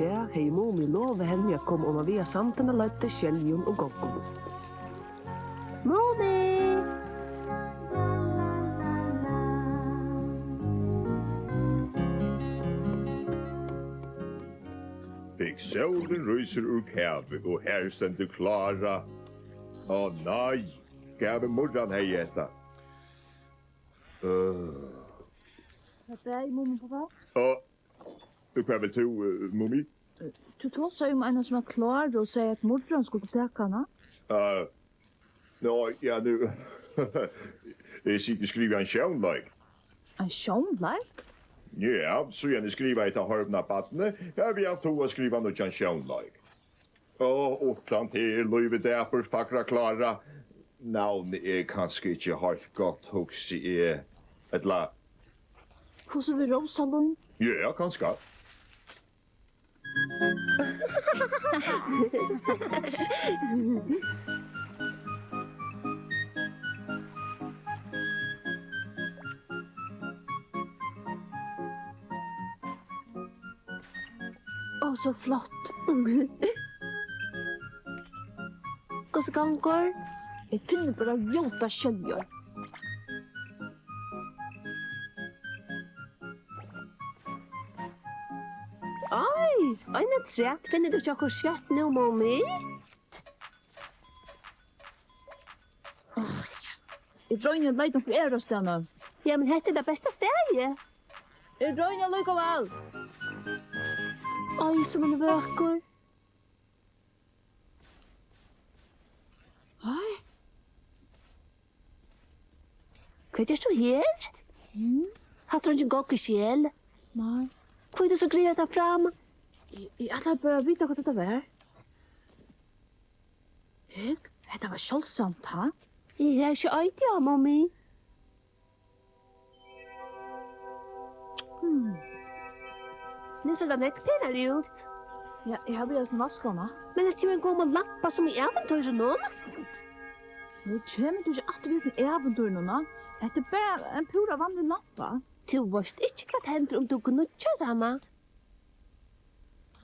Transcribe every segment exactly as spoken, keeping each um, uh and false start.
dag hevði Mumi lovað henni at koma oman við á sandin at leita eftir skeljum og goggum. Mumi! Hygg, sólin rísur úr kavi, og har stendur Klára. Á nei, Gævi Murran hevði hetta. Øh. Hvat er, Mumi, pápi? Á, hvat vilt tú, øh, Mumi? Tú tosaði um eina sum var Klára og segði, at Murran skuldi taka hana. Øh, nå, ja, nú. Eg siti og skrivi ein sjónleik. Ein sjónleik? Ja, síðan eg skrivaði Tað horvna barnið, havi eg havt hug at skriva nýggjan sjónleik. Ó, uttan teg er lívið dapurt, fagra Klára. Navnið er kanska ikki heilt gott, hugsi eg. Ella? Hvussu við Rósa Lund? Ja, kanska. Ó, so flott. Hvussu gongur? Eg finni bara ljótar skeljar. Oj, ein afturat. Finnur tú ikki okkurt skjótt nú, Mumi? Eg royni at leita onkra aðrastaðni. Ja, men hetta er tað besta staðið. Eg royni allíkavæl. Oj, sum hon er vøkur. Oj. Hvat gert tú her? Mm? Hatta er eingin gogguskel. Nei. Hví er tú so grivin hetta fram? Eg, eg ætlaði bara at vita, hvat hetta var. Hygg, hetta var sjáldsamt, ha? Eg havi ikki eiti á, Mumi. Hmm. Nú sær tað nógv penari út. Ja, eg havi eisini vaskað hana. Men ert tú ein gomul lampa sum í ævintýrinum? Nú kemur tú ikki aftur við hesum ævintýrinum, ha? Hetta er bara ein púra vanlig lampa. Tú veitst ikki, hvat hendir um tú gníggjar hana.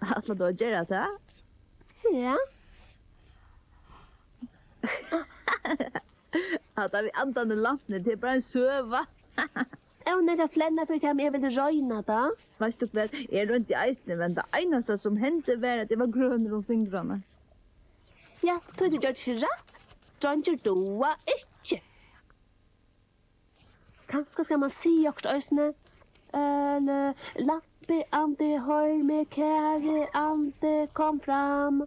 Ætlar tú at gera tað? Ja. Hatta við andan í lampuni, tað er bara ein søga. Ó, nei, tað flennir fyri tað, men eg vildi royna tað. Veitst tú hvat, eg royndi eisini, men tað einasta sum hendi var, at eg var grønur um fingrarnar. Ja, tí tú gjørdi ikki rætt. Dreingir duga ikki. Kanska skal mann siga okkurt eisini. Øl, lampiandi, hoyr meg, kæri andi, kom fram.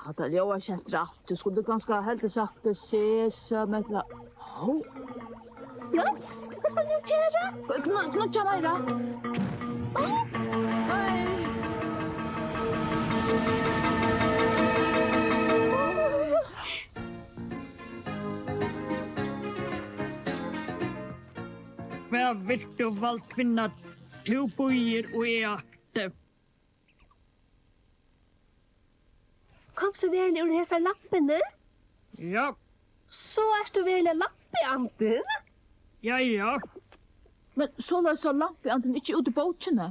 Hatta ljóðar ikki heilt rætt. Tú skuldi kanska heldur sagt sesam ella, hó. Ja, hvat skal eg nú gera? Gn-, gníggja meira. Á, nei. Hvat vilt tú, valdkvinna? Tú býður og eg akti. Komst tú veruliga úr hesari lampuni? Ja. So ert tú veruliga lampiandin? Ja, ja. Men soleiðis sá lampiandin ikki út í bókini.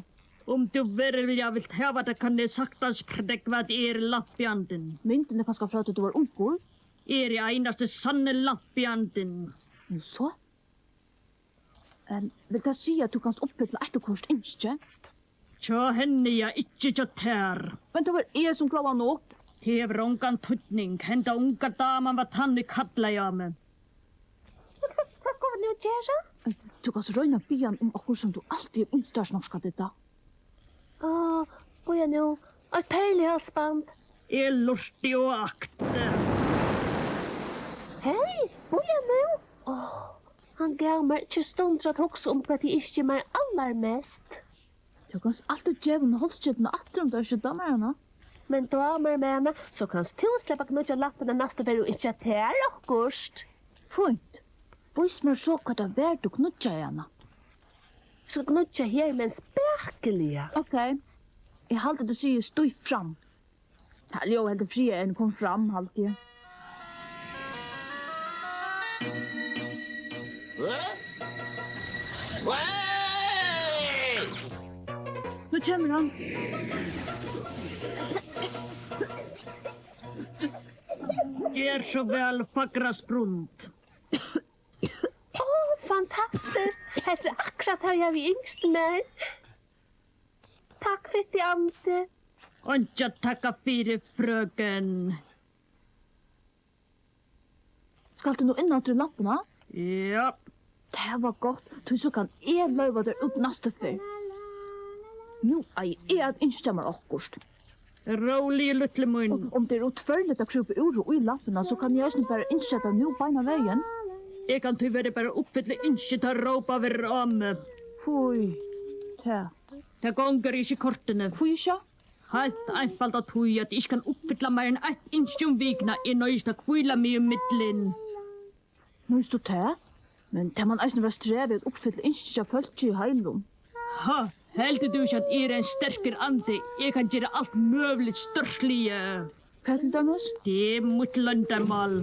Um tú veruliga vilt hava tað, kann eg saktans prógva, at eg eri lampiandin. Myndin er kanska frá tí tú var ungur? Eg eri einasti sanni lampiandin. Nú so. Em, vil tað siga, at tú kanst uppfylla eitt og hvørt ynski? Hjá henni, ja, ikki hjá tær. Men tað var eg, sum gróv hann upp. Tað hevur ongan týdning. Henda unga daman var tann, ið kallaði á meg. Hvat, hvat skulu vit nú gera? Tú kanst royna at biðja hann um okkurt, sum tú altíð hevur ynskt tær, Snorkadidda. Á, bíða nú. Eitt perluhálsband. Eg lurti og akti. Hey, bíða nú. Á, hann gav mær ikki stundir at hugsa um, hvat eg ynski mær allarmest. Tú kanst altíð geva honum hálsketuna aftur, um tær ikki dámar hana. Men dámar mær hana, so kanst tú sleppa at gníggja lampuna næstu ferð og ynskja tær okkurt. Fínt. Vís mær so, hvar tað var, tú gníggjaði hana. Eg skal gníggja her, men spakuliga. Ókey. Eg haldi, tú sigur: Stíg fram. Tað ljóðar heldur frægari enn: Kom fram, haldi eg. Nú Kemur hann? Ger so væl, fagra sprund. Ó, fantastiskt! Hetta er akkurát tað, eg havi ynskt mær. Takk fyri tað, Andi. Einki at takka fyri, frøken. Skalt tú nú inn aftur í lampuna? Ja. Tað var gott, tí so kann eg loyva tær út næstu ferð. Nú eigi eg at ynskja mær okkurt. Rólig, lítli mín. Og um tað er ótvírætt at krúpa úr og í lampuna, so kann eg eisini bara ynskja tað nú beinan vegin. Eg kann tíverri bara uppfylla ynskið, tá rópað verður á meg. Hví tað? Tað gongur ikki kortini. Hví ikki? Heilt einfalt av tí, at eg ikki kann uppfylla meir enn eitt ynski um vikuna. Eg noyðist at hvíla meg ímillum. Noyðist tú tað? Men tað man eisini vera strævið at uppfylla ynski hjá fólki í heilum. Ha, heldur tú ikki, at eg eri ein sterkur andi? Eg kann gera alt møguligt stórsligið. Hvat til dømis? Tað er mítt loyndarmál.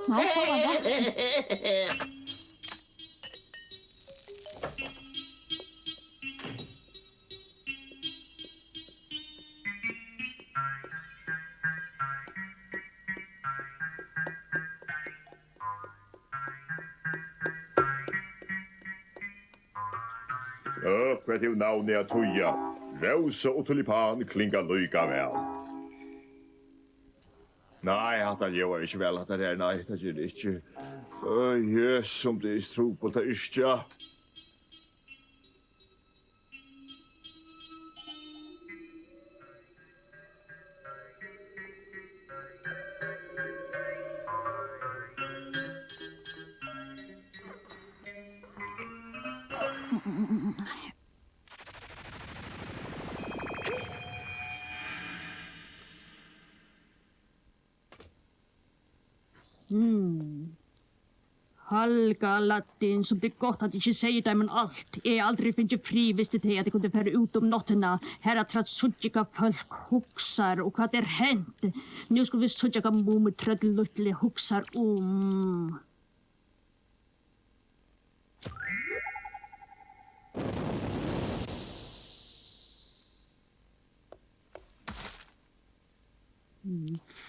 Nei, so var tað. Øk, hvat hevur navnið at týða? Rósa og tulipan klinga líka væl. Nei, hatta ljóðar ikki væl, hatta her, nei, tað ger tað ikki. Ø, jøs, sum tað er trupult at yrkja. Hmm. Halga Aladdin, sum tað er gott, at eg ikki segði teimum alt. Eg hevði aldri fingið frið, vistu tey, at eg kundi farið út um náttina. Harafturat síggi eg, hvat fólk hugsar, og hvat er hent. Nú skulu vit síggja, hvat Mumitrøll lítli hugsar um.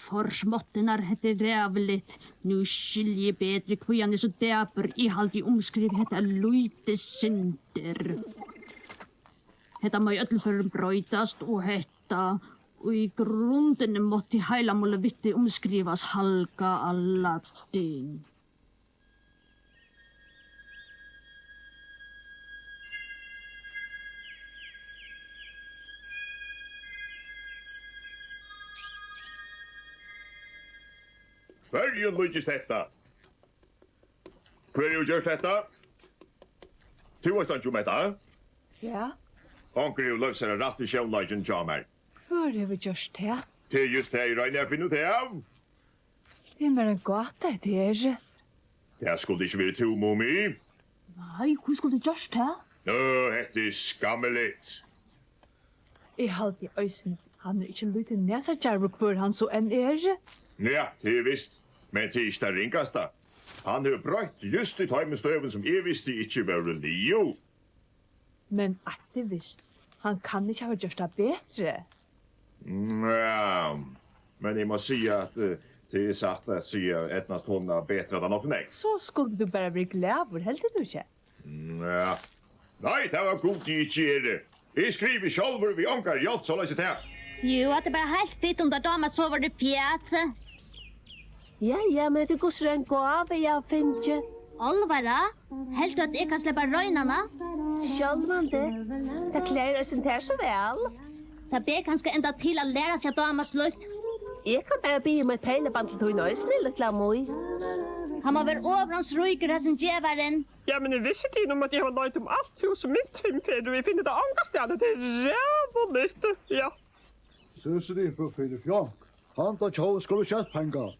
Forsmátturnar, hetta er ræðuligt. Nú skilji eg betri, hví hann er so dapur. Eg haldi, eg umskrivi hetta lítið sindur. Hetta má í øllum førum broytast, og hetta, í grundini mátti heila Mulevitti umskrivast, Halga Aladdin. Hvørjum líkist hetta? Hvør hevur gjørt hetta? Tú veitst einki um hetta? Ja. Onkur hevur loyvt sær at rætta sjónleikin hjá mær. Hvør hevur gjørt tað? Tað er júst tað, eg royni at finna út av. Tað er mær ein gáta, hetta her. Tað skuldi ikki verið tú, Mumi. Nei, hví skuldi tú gjørt tað? Nú, hetta er skammiligt. Eg haldi eisini, hann er ikki lítið nasadjarvur, hvør hann so enn er. Ja, tað er vist, men tað er ikki tað ringasta. Hann hevur broytt júst í teimum støðum, sum eg visti ikki vóru liðug. Men aktivist, hann kann ikki hava gjørt tað betri. Mm, ja, men eg má siga, at, eh, tað er satt at siga, eydnaðist honum at betra tað nokk nógv. So skuldi tú bara verið glaður, heldur tú ikki? Mm, ja. Nei, tað var Gud, eg ikki eri. Eg skrivi sjálvur við ongari hjálp, soleiðis er tað. Jú, at tað er bara heilt fitt, um tær dámar sovorðið fjas. Ja, ja, men hetta er hvussu er ein gáva, eg havi fingið. Álvara? Heldur tú, at eg kann sleppa at royna hana? Sjálvandi. Tað klæðir eisini tær so væl. Tað ber kanska enda til at læra seg at dáma slíkt. Eg kann bara biðja um eitt perluband til tín eisini, lítla Mý. Hann má vera ovurhonds ríkur, hasin gevarin. Ja, men eg vissi tykkum um, at eg havi leitað um alt húsið minst fimm ferðir, og eg finni tað ongastaðni. Tað er ræðuligt. Ja. Synst tú, frú Filifjonk? Handa tjóvur skulu skjótt fanga.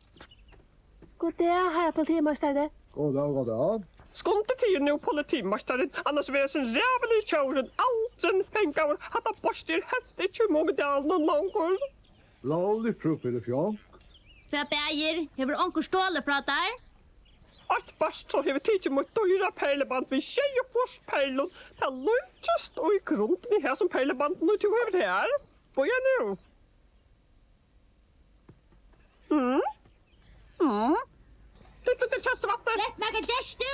God dag, harra politimeistari. God dag, god dag. Skundið tykkum nú, politimeistarin, annars verður hesin ræðuligi tjóvurin aldrin fangaður. Hatta beistið er helst ikki í Mumidalinum longur. Lógligt, frú Filifjonk. Hvat bagir? Hevur onkur stolið frá tær? Eitt barstrá hevur tikið mítt dýra perluband við sjeyogfýrs perlum. Tað líkist í grundini hesum perlubandinum, tú hevur her. Bíða nú. Mm. Mm. Lítli, lítli kjøssvatti. Slepp meg, hvat gert tú?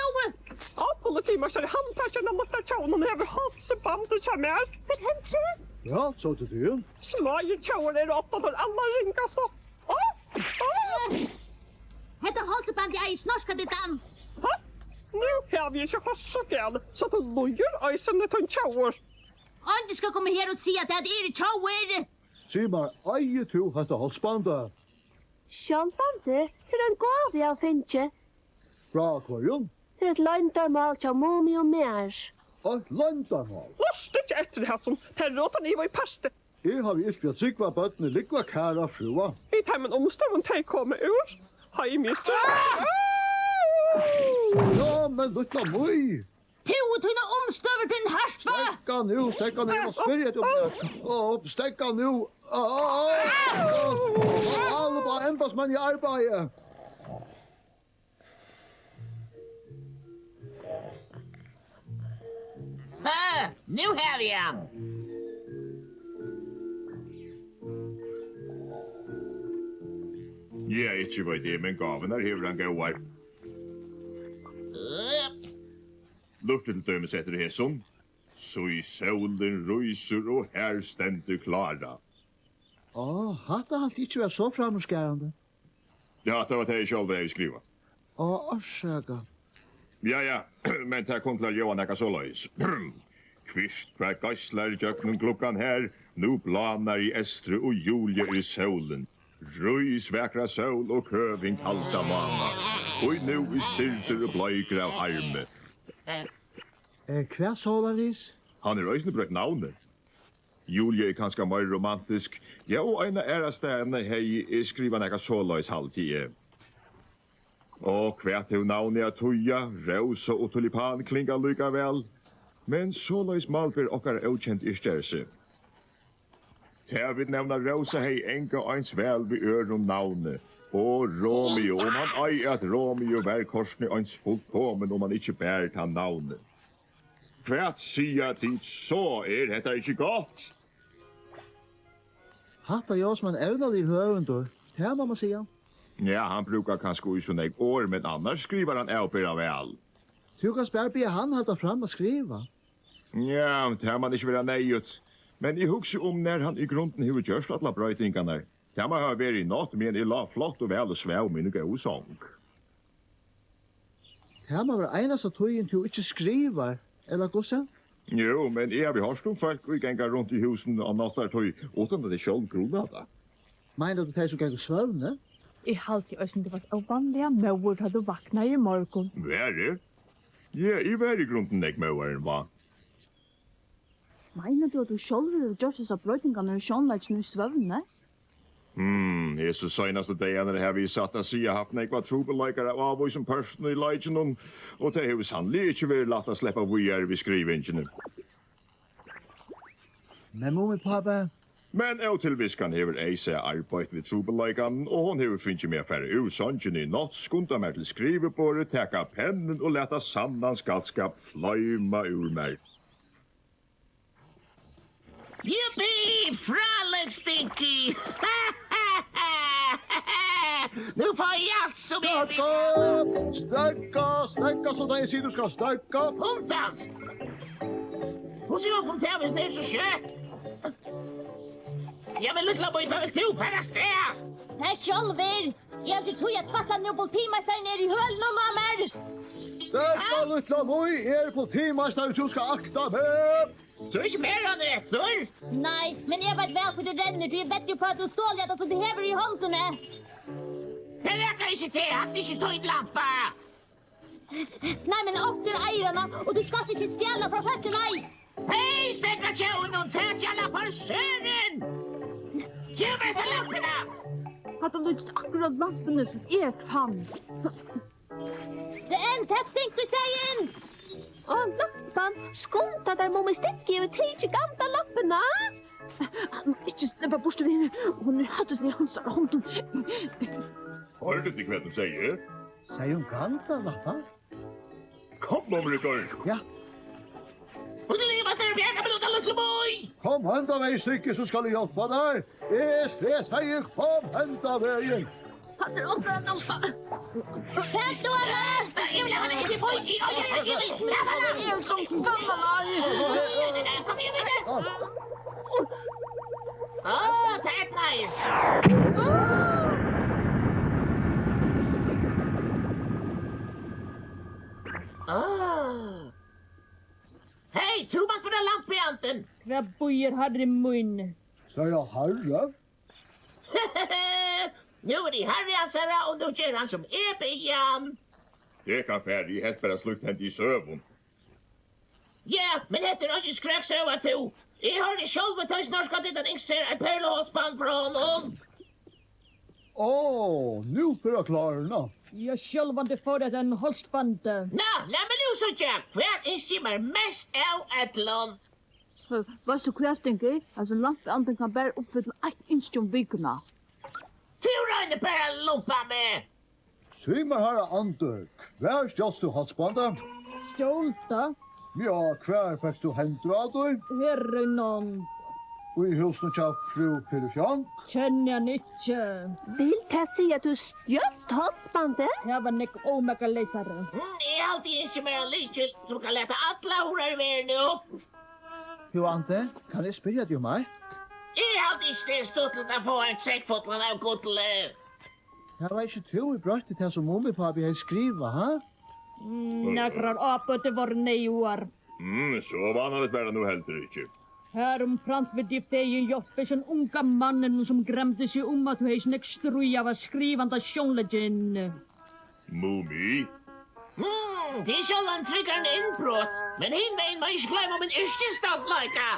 Á, politimeistari, handtakarin av lítla tjóvinum hevur hálsbandið hjá mær. Hvat hendi? Ja, so til teg. Smáir tjóvar eru ofta teir allarringastu. Á, á. Hetta hálsbandið eigur Snorkadiddan. Ha? Nú havi eg ikki hoyrt so galið, so tú lýgur eisini, tín tjóvur. Eingin skal koma her og siga, at tað eru tjóvir. Sig mær, eigur tú hetta hálsbandið? Sjálvandi, tað er ein gáva, eg havi fingið. Frá hvørjum? Tað er eitt loyndarmál hjá Mumi og mær. Eitt loyndarmál? Lurta ikki eftir hasum, tað er rotan iva í parti. Eg havi ilt við at trúgva, børnini lúgva, kæra frúa. Í teimum umstøðum, tey koma úr, havi eg mist. Ja, men lítla Mý. Tú og tínar umstøður, tín harpa! Steðga nú, steðga nú, eg má spyrja teg um nakað. Á, steðga nú. Á, á, á, á, á, á, embætismenn í arbeiði. Á, nú havi eg hann. Ja, ikki veit eg, men gávurnar hevur hann góðar. Á. Lurtið til dømis eftir hesum. Sí, sólin rísur, og har stendur Klára. Á, hatta haldi eg ikki vera so framúrskarandi. Ja, tað var tað, eg sjálv hevði skrivað. Á, orsaka. Ja, ja, men tað kom til at ljóða nakað soleiðis. Kvirt, hvat geislar gjøgnum gluggan her, nú blánar í eystri, og Julia er sólin. Rís, vakra sól, og køv hin kalda mána, ið nú er stirdur og bleikur av harmi. Eh, hvat soleiðis? Hann hevur eisini broytt navnið. Julia er kanska meira romantisk. Ja, og eina aðrastaðni hevði eg skrivað nakað soleiðis, haldi eg. Og hvat hevur navnið at týða? Rósa og tulipan klinga líka væl. Men soleiðis mál ber okkara ókend yrkjari seg. Tað, vit nevna Rósa, hevði angað eins væl við øðrum navni. Og Romeo, um hann ei æt Romeo, var kortini eins fullkomin, um hann ikki bar tað navnið. Hvat siga tit so? Er hetta ikki gott? Hatta ljóðar sum ein evnaligur høvundur, tað má man siga. Ja, hann brúkar kanska í so nógv orð, men annars skrivar hann avbera væl. Tú kanst bara biðja hann halda fram at skriva. Ja, tað man ikki vera neyðugt. Men eg hugsi um, nær hann í grundini hevur gjørt allar broytingarnar. Tað má hava verið í nátt, meðan eg lá flott og væl og svav mín góðu song. Tað má vera einasta tíðin, tú ikki skrivar, ella hvussu? Jú, men eg havi hoyrt um fólk, ið ganga runt í húsinum á náttartíð, uttan at tey sjálv gruna tað. Meinar tú tey, sum ganga í svøvni? Eg haldi eisini, tú vart óvanliga móður, tá tú vaknaði í morgun. Var eg? Ja, eg var í grundini nógv móðari enn vant. Meinar tú, at tú sjálvur hevur gjørt hesar broytingarnar í sjónleikinum í svøvni? Hmm, hesar seinastu dagarnar havi eg satt at siga havt nógvar trupulleikar av ávísum pørtum í leikinum, og tað hevur sanniliga ikki verið lætt at sleppa víðari við skrivingini. Men Mumipápi? Men ótilvitskan hevur eisini arbeitt við trupulleikan, og hon hevur fingið meg at fara úr songini í nátt, skunda mær til skriviborðið, taka pennin og lata sannan skaldskap floyma úr mær. Jippi! Frálík, Stinky! Nú fái eg alt sum eg vil. Steðga! Steðga! Steðga, so tá eg sigi, tú skalt steðga. Hundans! Hvussu er okkurt her, hvis tað er so skjótt? Ja, men lítla Mý, hvar vilt tú fara avstað? Tað er sjálvur. Eg havi ikki tíð at tvætla nú, politimeistarin er í hølunum á mær. Steðga, lítla Mý, eg eri politimeistarin, tú skalt akta meg. So ikki meira hann eftir. Nei, men eg veit væl, hví tú rennur, tí eg veddi upp á, at tú stolið hetta, sum tú hevur í hondini. Tað rakar ikki teg, hatta er ikki tín lampa. Nei, men onkur eigur hana, og tú skalt ikki stjala frá fólki, nei. Hey, steðga tjóvinum, tak hana for søren! Gev mær hesa lampuna! Hatta líkist akkurát lampuni, sum eg fann. Tað er ein tekst, Stinky, stigin! Á, lampan! Skunda tær, Mummi, Stinky hevur tikið gamla lampuna! Hann má ikki sleppa burtur við henni. Hon er hættisliga hansara hondum. Hoyrdu tit, hvat hon segði? Segði hon Gandalappa? Kom, Mumrikur. Ja. Hon er livast, er bjarga meg út av lítlu bý. Kom henda vegin, Siggi, so skal eg hjálpa tær. Eg seg, segði, kom henda vegin. Hann er okkara lampa. Helt tú hana? Eg vil hava hana inn í bý. Oj, oj, oj, oj, oj. Lat hana. Eg er sum forbanna. Kom igjen, Mumrikur. Á, tað eydnaðist. Á. Hey, tú mást vera lampuandin. Hvat býður harri mín? Segði harri? Nú eri eg harri hansara, og nú ger hann, sum eg biði hann. Eg kann fara, eg helt bara, slíkt hendi í søgum. Ja, men hetta er eingin skræksøga, tú. Eg hoyrdi sjálvur, tá eg snorkaði, at hann ynskti sær eitt perluhálsband frá honum. Ó, nú fer at klárna. Ja, sjálvandi fór at ein hálsbandi. Ná, lat meg nú síggja, hvat ynski eg mær mest av øllum? Veitst tú hvat, Stinky? Hasin lampuandin kann bara uppfylla eitt ynski um vikuna. Tú roynir bara at lumpa meg! Sig mær, harra andi, hvar stjólst tú hálsbandið? Stjól tað? Ja, hvar fekst tú hendur á tí? Her innan. Í húsinum hjá frú Pirifjonk? Kenni hann ikki. Vil tað siga, at tú stjólst hálsbandið? Tað var nógv ómakaleysari. Mm, eg haldi, eg ynski mær ein lykil, sum kann lata allar hurðar í verðini upp. Jú, andi, kann eg spyrja teg um eitt? Eg haldi ikki, tað er stuttligt at fáa ein sekk fullan av gulli. Tað var ikki tú, ið broytti tað, sum Mumipápi hevði skrivað, ha? Mm, nakrar ábøtur vóru neyðugar. Mm, so vánaligt var tað nú heldur ikki. Harumframt vildi eg fegin hjálpa hesum unga manninum, sum gramdi seg um, at tú hevði so nógv stríð av at skriva handa sjónleikin. Mumi? Hmm, tað er sjálvandi tryggari enn innbrot, men hin vegin má eg ikki gloyma mín yrkisstoltleika.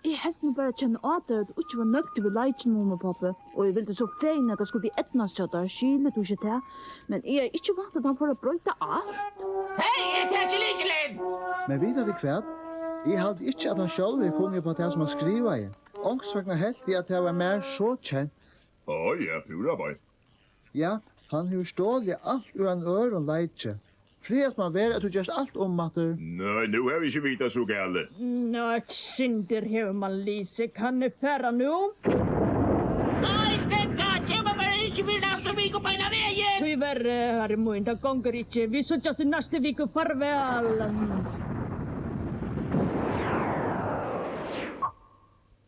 Eg helt nú bara, kenni á tær, at tú ikki var nøgd við leikin, Mumipápi, og eg vildi so fegin, at tað skuldi eydnast hjá tær, skilur tú ikki tað? Men eg hevði ikki væntað, at hann fór at broyta alt. Hey, eg taki lykilin! Men vita tit hvat? Eg haldi ikki, at hann sjálvur hevði funnið upp á tað, sum hann skrivaði. Onkursvegna helt eg, at tað var mær so kent. Á, ja, púra beint. Ja, hann hevur stolið alt úr einum øðrum leiki. Frægt man vera, at tú gert alt um aftur. Nei, nú havi eg ikki vitað so galið. Ná, eitt sindur hevur man lisið. Kann eg fara nú? Nei, steðga, kemur bara ikki fyri næstu viku beinan vegin. Tíverri, harri mín, tað gongur ikki. Vit síggjast í næstu viku. Farvæl.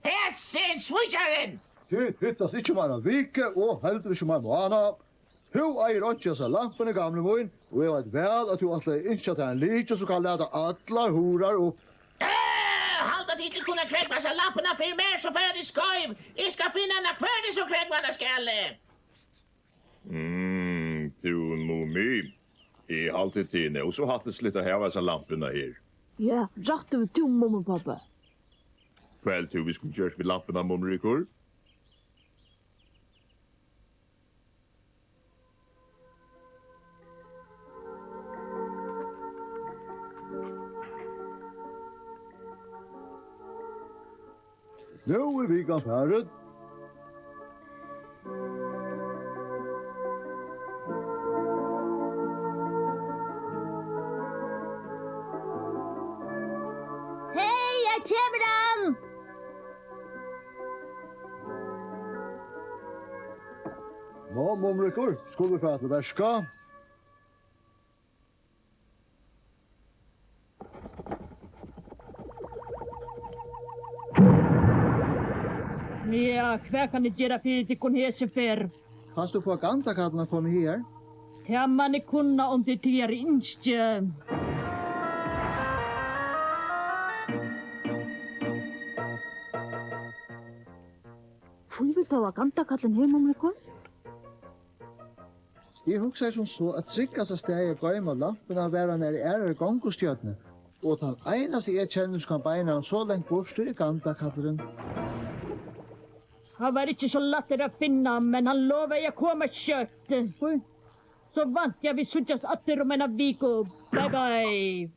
Hesin svíkjarin! Tit hittast ikki um eina viku og heldur ikki um ein mánað. Tú eigur einki hesa lampuna, gamli mín, og eg veit væl, at tú ætlaði at ynskja tær ein lykil, sum kann lata allar hurðar upp. Øh, halda tit, tit kunna krógva hesa lampuna fyri mær, so fara tit skeiv. Eg skal finna hana, hvar tit so krógva hana skal. Mm, tú, Mumi, eg haldi, tað er nóg so hættisligt at hava hesa lampuna her. Ja, rætt hevur tú, Mumipápi. Hvat heldur tú, vit skuldu gjørt við lampuna, Mumrikur? Nú er vikan farin. Hey, her kemur hann! Nú, Mumrikur, skulu vit fara til verka? Ja, hvat kann eg gera fyri tykkum hesi ferð? Kanst tú fáa Gandakallin at koma higar? Tað man eg kunna, um tað er tygara ynski. Hví vilt tú hava Gandakallin her, Mumrikur? Eg hugsaði sum so, at tryggasta staðið at goyma lampuna var á einari aðrari gongustjørnu, og tann einasti, eg kenni, sum kann beina hann so langt burtur, er Gandakallurin. Hann var ikki so lættur at finna, men hann lovaði at koma skjótt. Oj. So vænti eg, at vit síggjast aftur um eina viku. Bye, bye.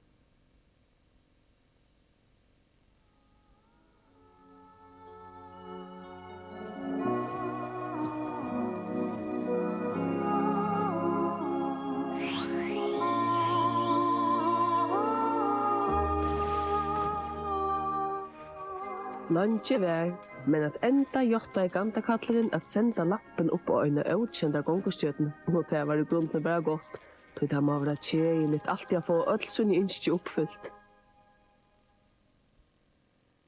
Leingi var, men at enda játtaði gandakallurin at senda lappin upp á eina ókenda gongustjørnu, og tað var í grundini bara gott, tí tað má vera keðiligt altíð at fáa øll síni ynski uppfylt.